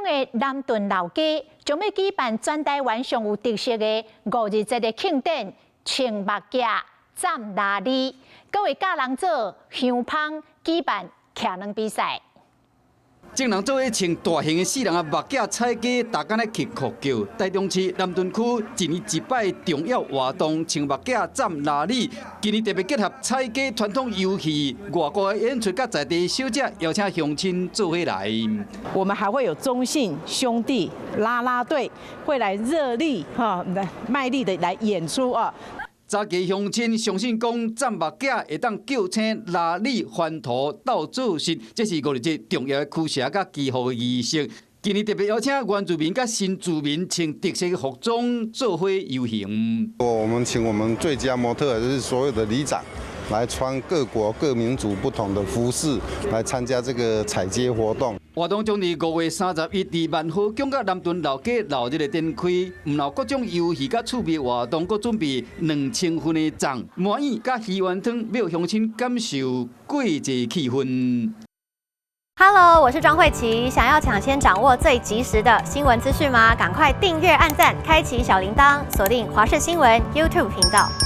的南屯老街將欲舉辦全台灣上有特色的五日節的慶典——穿目鏡斬鯪鯉，閣會教人做香麭，舉辦騎卵比賽。眾人做伙穿大型的死人仔目鏡踩街，逐工咧乞哭叫。台中市南屯區一年一擺重要活動，穿目鏡斬鯪鯉，今年特別結合踩街傳統遊戲、外國的演出，佮在地小食，邀請鄉親做伙來。我們還會有中信兄弟啦啦隊會來熱力哈，賣力的來演出啊。早期鄉親相信講，斬目鏡會當叫醒鯪鯉還途鬥做事，這是五日節重要的驅邪佮祈福的儀式。今年特別邀請原住民佮新住民穿特色服裝做伙遊行。我們請我們最佳模特，就是所有的里長，來穿各國各民族不同的服飾來參加這個踩街活動。活動將佇5月31佇萬和宮佮南屯老街鬧熱的展開，毋但各種遊戲佮趣味活動，閣準備2000份的粽、麻糬佮魚丸湯，予鄉親感受過節氣氛。 Hello，我是莊慧琪，想要搶先掌握最及時的新聞資訊嗎？趕快訂閱、按讚、開啟小鈴鐺，鎖定華視新聞 YouTube 頻道。